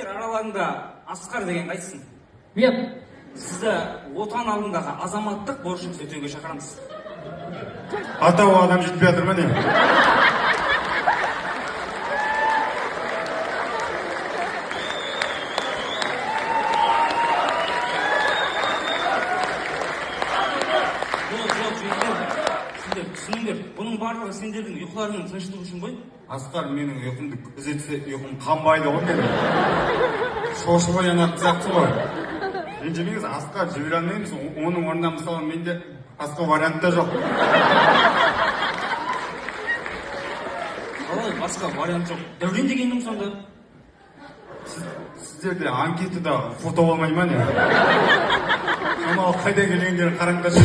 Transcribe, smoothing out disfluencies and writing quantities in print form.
Жігіттер, араларында Асқар деген қайсысың? Мен. Сізді Отан алдындағы азаматтық борышыңызды өтеуге шақырамыз. Атауы адам жетпей жатыр ма, не? Жоқ, жоқ, жігіттер, сендер түсініңдер, бұның барлығы сендердің ұйқыларыңның тыныштығы үшін ғой. Асқар менің ұйқымды күзетсе, ұйқым қанбайды ғой менің. Шошып оянатын сияқты ғой. Ренжімеңіз, Асқар, жібере алмаймыз. Оның орнына, мысалы, менде басқа вариант та жоқ. Қалай басқа вариант жоқ? Дәурен деген кім сонда? Сіздерде анкетада фото болмай ма, не? Анау қайдан келгендерін қараңдаршы.